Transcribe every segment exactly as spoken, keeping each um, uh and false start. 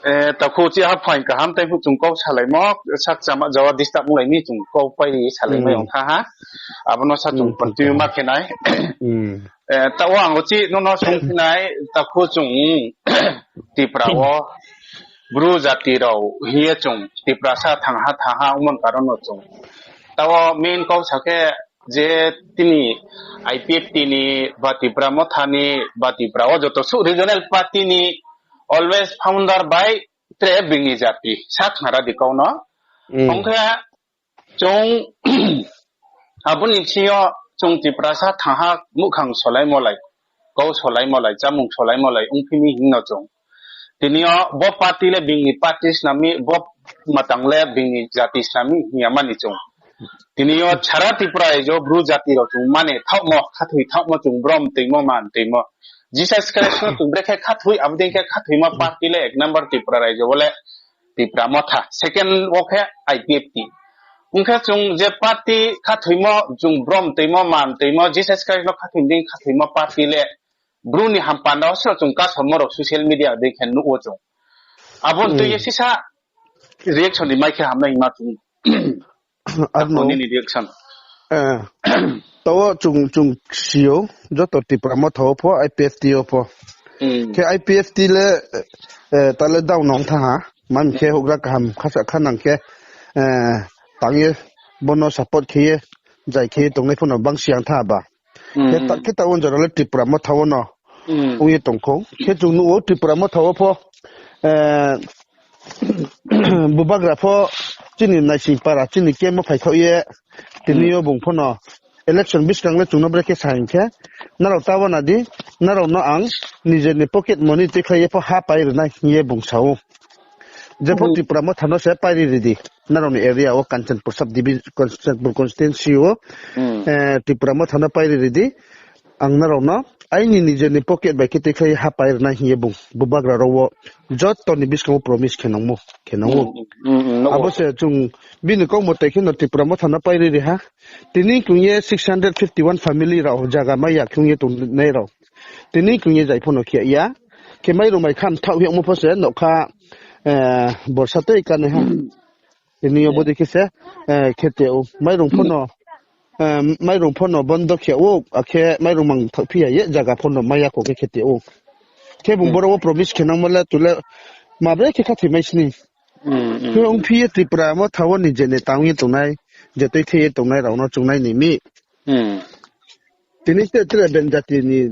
Eh, takhu chi ha phaing kaham tai phu chung kau salaimo, sak chama jawa disturb lai mi chung kau pai ri salaimai Hmm. ong tha ha. Abono sa chung Hmm, continue ma khe nai. Hmm. Eh, taoh ang chi no no sung phi nai, takhu chung Tripura wo Bru jati rao hing ye chung Tripura sa thang ha thang ha ongmon karon no chung. Taoh main kau sa khe je tini I P F T ni ba Tipra Motha ni ba Tipra wo joto suh regional party ni always founder bai tre bini jati sa khnara di kau no. Hmm. Ong khe chung abo ni sing yo chung Tiprasa thang ha muhkhang solaimo lai, kau solaimo lai, chamung solaimo lai ongphi mi hing no chung. Tini yo bo party le bini party snami, bo matang le bini jati snami hing ya mani chung. Tini yo sara Tripura raijo Bru jati rao chung mane thaohmo, khathoi thaohmo chung brom toimo, man toimo. Jesus Christ no chung brekhe khathoi, abo dei khe khathoimo party le ek number Tripura raijo wo le Tipra Motha. Second wo khe I P F T. Ong khe chung je party khathoimo, chung brom toimo, man toimo, Jesus Christ no khathoi dei khathoimo party le Bru ni hampanda wo se chung kasomo rao social media dei khe nuh wo chung. Abo tui ye Hmm. sisa reaction ni mai khe hamnai ma chung. Arno. Nini reaction. Eh, taoh chung, chung sio, joto Tipra Motha wo pho, I P F T wo pho. Hmm. Khe I P F T le, eh, ta le down ong tha ha. Mam khe Hmm. houhgra kaham, khasa khanang khe, eh, tang ye, bono support khe ye, jai khe ye, tongnai pho no bang siang tha ba. Hmm. Khe ta, khe ta unjora le Tipra Motha wo no. Hmm. Ong ye tong kho. Khe chung nuh wo Tipra Motha wo pho, eh, Bubagra pho chini naising para, chini kemo phaikhaoh ye, tini Hmm. yo bung pho no election buskang le chung no brekhe sa hing khe, nrao ta wana di, nrao no ang nije ni pocket money tuikhlai ye pho ha pai rinai hing ye bung sa ou. Jepho Hmm. Tipra Motha no se pai ri ri di, nrao ni area wo Kanchanpur sub divi-, Kanchanpur constituency wo, Hmm. eh, Tipra Motha no pai ri ri di, ang nrao no aini nije ni pocket bai khe tuikhlai ha pai rinai hing ye bung, Bubagra rao wo joto ni buskang wo promise khe nangmo, khe nang ou. Hmm, hmm, hmm, nang ou. Abo se chung bini kau mote khe no Tipra Motha no pai ri ri ha. Tini kung ye six hundred fifty one family rao zaga mai ya khe ong ye tongnai rao. Tini kung ye jai pho no khe ya. Khe mairung mai kham thaoh hiyagmo pho se nokha, eh, borsa tei kanai ha. Tini yo bodei khe se, eh, khe te ou. Mairung pho no, eh, mairung pho no bondo khe ou, akhe mairung mang thaoh phi ya ye, zaga pho no mai ya kho khe khe te ou. Khe bung Hmm. boro wo promise khe nangmo le, tu le, ma bre khe khathoi mai sini. Hmm, hmm. Khe ong phi ye Tipra Motha wo nije ni tang ye tongnai, je tui the ye tongnai rao no chung nai ni mi. Hmm. Tini te tre ben jati ni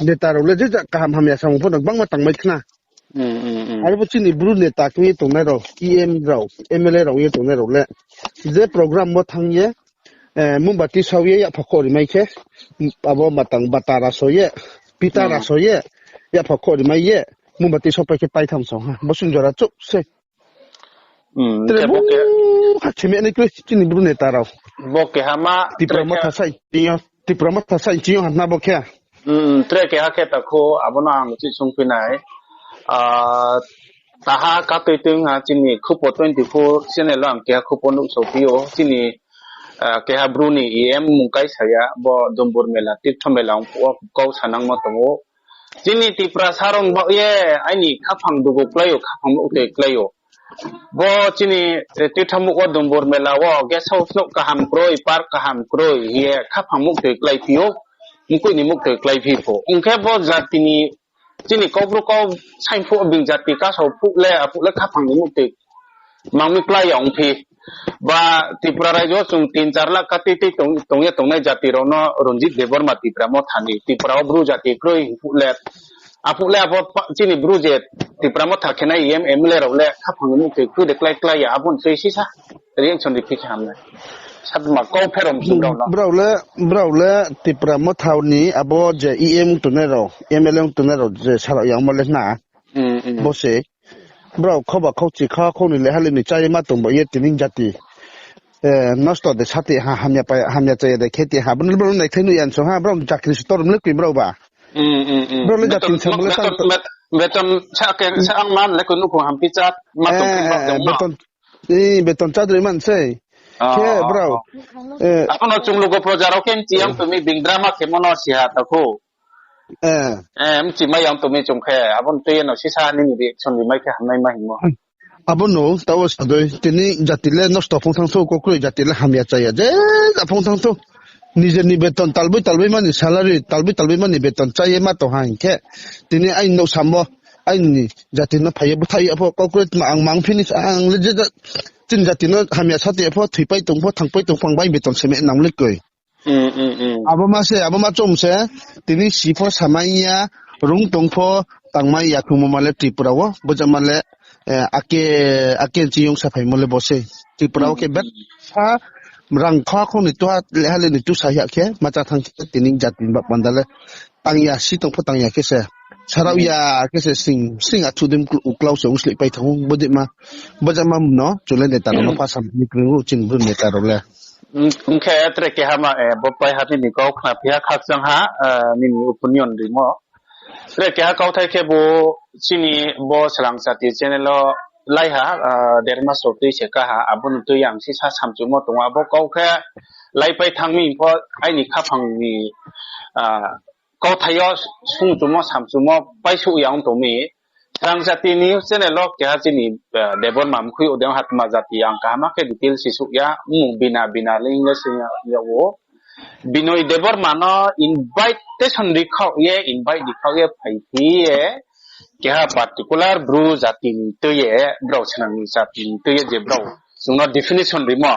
neta rao le je ja kaham hamya samung pho no gbangma tangmai khna. Hmm, hmm, hmm. Are bo chini Bru neta khe ye tongnai rao, E M rao, M L A rao ye tongnai rao le. Je program wo thanng ye, eh, mumbati sao ye yapha khoh rimai khe, abo matang bata raso ye, pita Hmm. raso ye, yapha khoh rimai ye, mumbati saopai khe paitham sao ha. Bo sung jora chouh se. Hmm, Tre khe bo bo ke- ha chimi ani kri chini Bru neta rao. Bo keha ma Tipra tre khe- Motha sai chini yo, Tipra Motha sai chini yo hana bo khe. Hmm, tre keha khe takhu, abono ang chi sungphi nai. Ah, taha katui tui ha chini Khupo twenty four channel wo ang keha Khupo nuhsao phi ou. Chini, ah, keha Bru ni E M mung kaisa ya, bo Dumbur Mela, Tirtho Mela ong phuh wo kau sanangmo tong ou. Chini Tiprasa rao baoh ye aini khaphang dugu klái ou, khaphang muhtoi klái ou. Bo chini, eh, Tirtho Mela wo Dumbur Mela wo guest house nuh kaham kroi, park kaham kroi hing ye khaphang muhtoi klái phi ou, mkoih ni muhtoi klái phi pho. Ong khe bo jati ni chini Kaubru kau saing phuh bini jati kasao phuh le, aphuh le khaphang ni muhtoi mang mi klái ya ong phi. Ba Tripura raijo chung tin char lakh kati tei tong, tong ye tongnai jati rao no Ranjit Debbarma Tipra Motha ni, Tripura wo Bru jati kroi hing phuh le. Aphuh le abo pa-, chini Bru je Tipra Motha khe nai E M, M L A rao le khaphang ni muhtoi kroi de klái klái ya, abo ni soi sisa reaction ri phi khe hamnai. Satma kau pherom sung rao no. Brao le, brao le Tipra Motha ni abo je E M tongnai rao, M L A tongnai rao je sarao yangmo le na. Hmm, hmm. Bo se. Brao khoba khauchi kha khau ni le hali ni chai ma tong ba ye tini jati. Eh, nosto de sati ha hamya pa, hamya chaya de kheti ha. Bini brao nai thai nu yan so ha, brao jakri si torom le kui brao ba. Hmm, hmm, hmm. Brao le jati sa mo le beton, san to- bet-, beton sa ke, sa ang man le kui nukhung hampi chat, ma tong Eh, phi ma eh, tong eh, ma. Beton, eh, beton chadri man sei. Ah, khe ah, brao, ah. Eh, Apono chung lugo proja rao khe chiyang tumi bing drama khe mono si ha takhu. Eh. Eh, mchi mai yang tongmi chung khe, abo no tui ye no sisa nini reaction ri mai khe hamnai ma hingmo. Abo no, tao sadoi, tini jati le nosto phung thang thou, kokroi jati le hamya chaya, je ja phung thang thou. Nije ni beton talboi talboi mani salary, talboi talboi mani beton chaya ma tong ha hing khe. Tini aini nouh samo, aini jati no phai ye bthai ya pho, kokroi tma ang mang finish, ang le je ja, tini jati no hamya sati ya pho, thoipai tong pho, thangpai tong pho, ang bai beton se me nang le koi. Hmm, hmm, hmm. Abo ma se, abo ma chom se, tini si pho samai ya, rung tong pho, tangmai ya khungmo ma le Tripura wo, bo ja ma le, eh, ake, ake chiyong sa phaimo le bo se. Tripura wo khe bet sa, rang kha khong ni tuha, leha le ni tu sa ya khe, ma cha thang khe, tini jati ni ba panda le, tang ya, si tong pho tang ya khe se. Sarao ya khe se sing, sing athu dim klu-, uklau se uslih pai thang, bo di ma, bo ja ma no, chule neta rao no pa sam ni kring ru chin bru neta rao le. Ong khe tre keha ma, eh, bo pai ha nini kau khna phi ha khakchang ha, eh, nini opinion rimo. Tre keha kauthai khe bo chini bo Srang Jati channel o lai ha, eh, der mas rao tui se ka ha, abo ni tui ang sisa samchumo tong ou, abo kau khe lai pai thang mi pho aini khaphang ni, ah, kauthai yo sungchumo samchumo paisuh ya ong tong mi. Srang Jati news channel o keha chini, eh, Debbarma mkhui odeng hatma jati ang kaham khe detail si suh ya, mmung bina bina le English ya, ya wo. Binoy Debbarma no invitation ri khaoh ye, invite ri khaoh ye, phai phi ye, keha particular Bru jati ni tui ye, brao Srang ni jati ni tui ye je brao chung no definition rimo.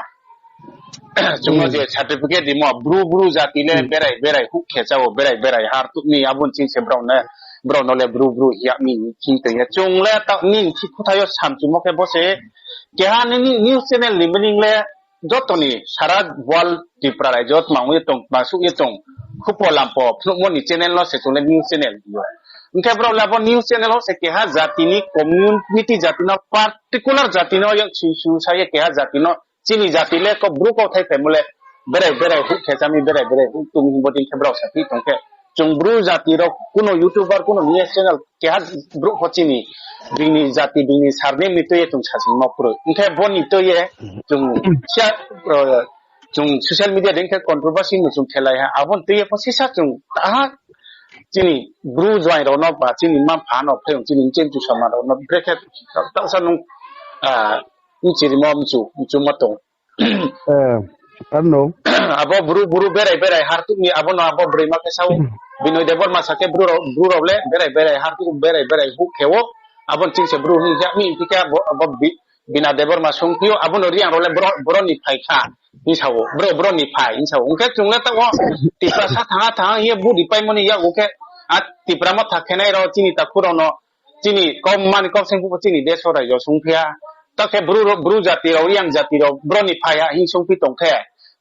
Chung no je certificate rimo, Bru Bru jati le berai berai huh khe chao, berai berai har tuh ni abo ni ching se brao no, brao no le Bru Bru ya mi thing tong ye. Chung le taoh ni thik khuthai yo samchumo khe bo se, keha nini news channel ni meaning le, joto ni sara world Tripura raijo tma ong ye tong, tma suh ye tong, khupo lampo phnuhmo ni channel no se chung le news channel hing ou. Hing khe brao le abo news channel wo se keha jati ni community jati no, particular jati no yak sing sing sa ye keha jati no, chini jati le ko Bru kauthai phaimo le berai berai huh khe chami, berai berai huh tumi hing bo dei khe brao sa phi tong khe. Chung Bru jati rao kuno YouTuber, kuno news channel keha brouh pho chini, bini jati, bini surname ni tui ye chung sasingmo kroi. Hing khe bo ni tui ye chung sia, eh, chung social media dei khe controversy no chung khelai ha. Abo ni tui ye pho sisa chung taha chini Bru joaing rao no ba chini mma mpha no phai ong chini mchen chu sama rao no brekhe taohsa nung, ah, mchirimo mchu, mchumo tong. Eh, ano. Abo Bru, Bru berai berai har tuh ni abo no abo broima khe sao. Binoy Debbarma sa khe Bru rao, Bru rao le berai berai har tuh, berai berai huh khe ou. Abo ni ching se Bru hing ya mi hing khe abo, abo bi-, Bina Debbarma sung phi ou, abo no Reang rao le bro, bro ni phai kha hing sao, bro, bro ni phai hing sao. Ong khe chung le taoh wo Tiprasa thangha thangha hing ye budi paimo ni yak ong khe, a Tipra Motha khenai rao chini takhu rao no chini kau mani kau seng phuh chini deso raijo sung phi ha. Taoh khe Bru, Bru jati rao, Reang jati rao, bro ni phai ha hing sung phi tong khe.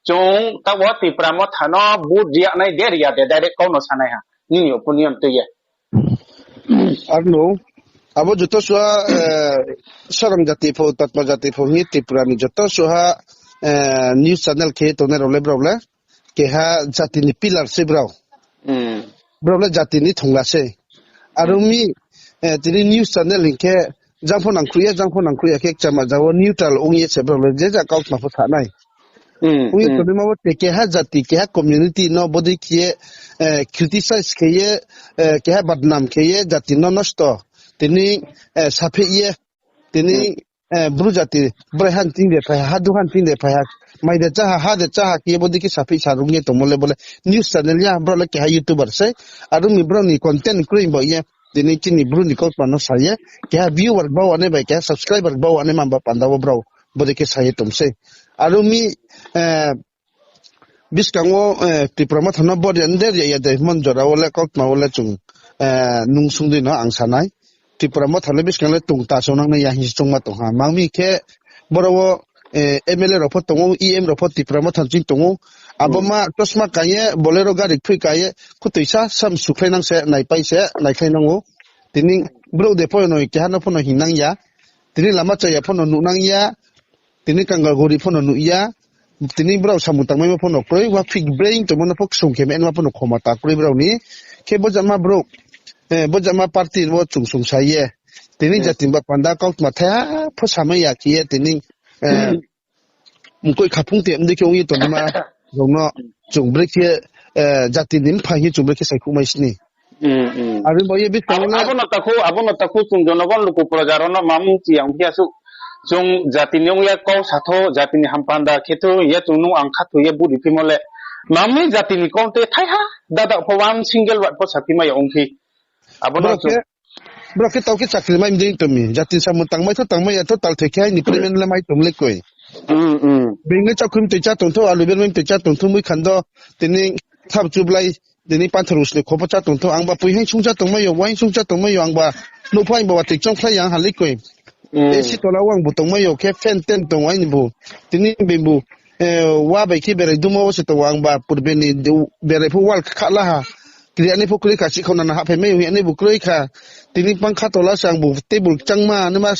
Chung taoh wo Tipra Motha no vote ri ya nai de ri ya de direct kau no sanai ha. Nini opinion tui ye. Arno, abo joto suha, eh, Srang jati pho, Tatma jati pho hing ye Tripura ni joto suha, eh, news channel khe tongnai rao le brao le. Keha jati ni pillar se brao. Hmm. Brao le jati ni thongla se. Aro mi, eh, tini news channel hing khe, jang pho nangkhruh ya, jang pho nangkhruh ya khe, kchama jang wo neutral ong ye se brao le, je ja kautma pho sa nai. Hmm, ong ye hmm. Tonima wo te keha jati, keha community no bodei khe ye, eh, criticize khe ye, eh, keha badnam khe ye, jati no nosto. Tini, eh, saphe ye, tini, hmm. Eh, Bru jati, brai han ting de phai ha, hadu han ting de phai ha, mai de cha ha, ha de cha ha, khe bodei khe saphi sa rung ye tongmo le bo le news channel ya, brao le keha YouTuber se, aro mi brao ni content kroi bo ye, tini chini Bru ni kautma no sa ye, keha viewer bau ane bai, keha subscriber bau ane man ba panda wo brao, bodei khe sa ye tong se. Aro mi, eh, Buskang wo, eh, Tipra Motha no body under ya ya de mon jora wo le kautma wo le chung, eh, nung sung di no ang sa nai. Tipra Motha le buskang le tong ta song nang nai ya hing se chung ma tong ha. Mang mi khe boro wo, eh, M L A rao pho tong ou, E M rao pho Tipra Motha ching tong ou. Abo ma chosma ka ye, Bolero gari phui ka ye, khutuisa sam sukhlai nang se, naipai se, naikhlai nang ou. Tini brouh de pho no keha no pho no hing nang ya. Tini lama chaya pho no nuh nang ya. Tini kangal gori pho no nuh ya. Tini brao samung tangmaimo pho no kroi, wa fik brain tongmo no pho ksung khe ma pho no khoma ta kroi brao ni. Khe bo jama brouh, eh, bo jama party wo chung sung sa ye. Tini jati ba panda kautma thaiha pho samai ya khe ye tini, eh, mkoih khaphung te mdei khe ong ye tongma rao no chung brekhe, eh, jati ni mpha hing chung brekhe saikhouh mai sini. Hmm, hmm. Abo, abo no takhu, abo no takhu chung jonogon luku proja rao no mamung chi yang phiya suh. Chung jati ni ong ya kau satho, jati ni hampanda khetho, ya chung nung ang khatho ye buri phimo le. Mamung jati ni kau te thaiha, dada pho one single word pho saphi mai ya ong phi. Abo no chung. Brao khe tau khe chakri mai mdei tong mi. Jati ni samung tangmai tho tangmai ya tho tal thoi khe hai ni payment le mai tong le koi. Being le chakhum toi chá tong tho, alu bermai toi chá tong tho, mui khando, tini thap chublai, tini panthor usle khopo chá tong tho, angba pui haing sung chá tongmai yo, waing sung chá tongmai yo, angba nouhpha angba watoi chongkhlai yang halai koi. Ac tola wo angbu tongmai yo, khe fan ten tong aini bu. Tini being bu, wa bai khe berai duma wo se tong, angba purbe ni berai pho wall kha la ha. Kri ani pho kroi kha, sikhau nana hahphai mai yo, ani bu kroi kha. Tini pangkha tola se angbu table changma, nima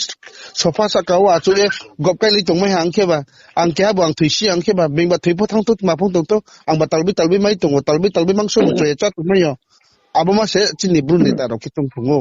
sofa sahka wo achouh ye gop kai lai tongmai ha ang khe ba. Ang keha bu ang thoi si ang khe ba, being ba thoi pho thanng tho, tma pho tong tho, angba talboi talboi mai tong o, talboi talboi mangso bu chrai ye chá tongmai yo. Abo ma se chini Bru neta rao khe tong phung ou.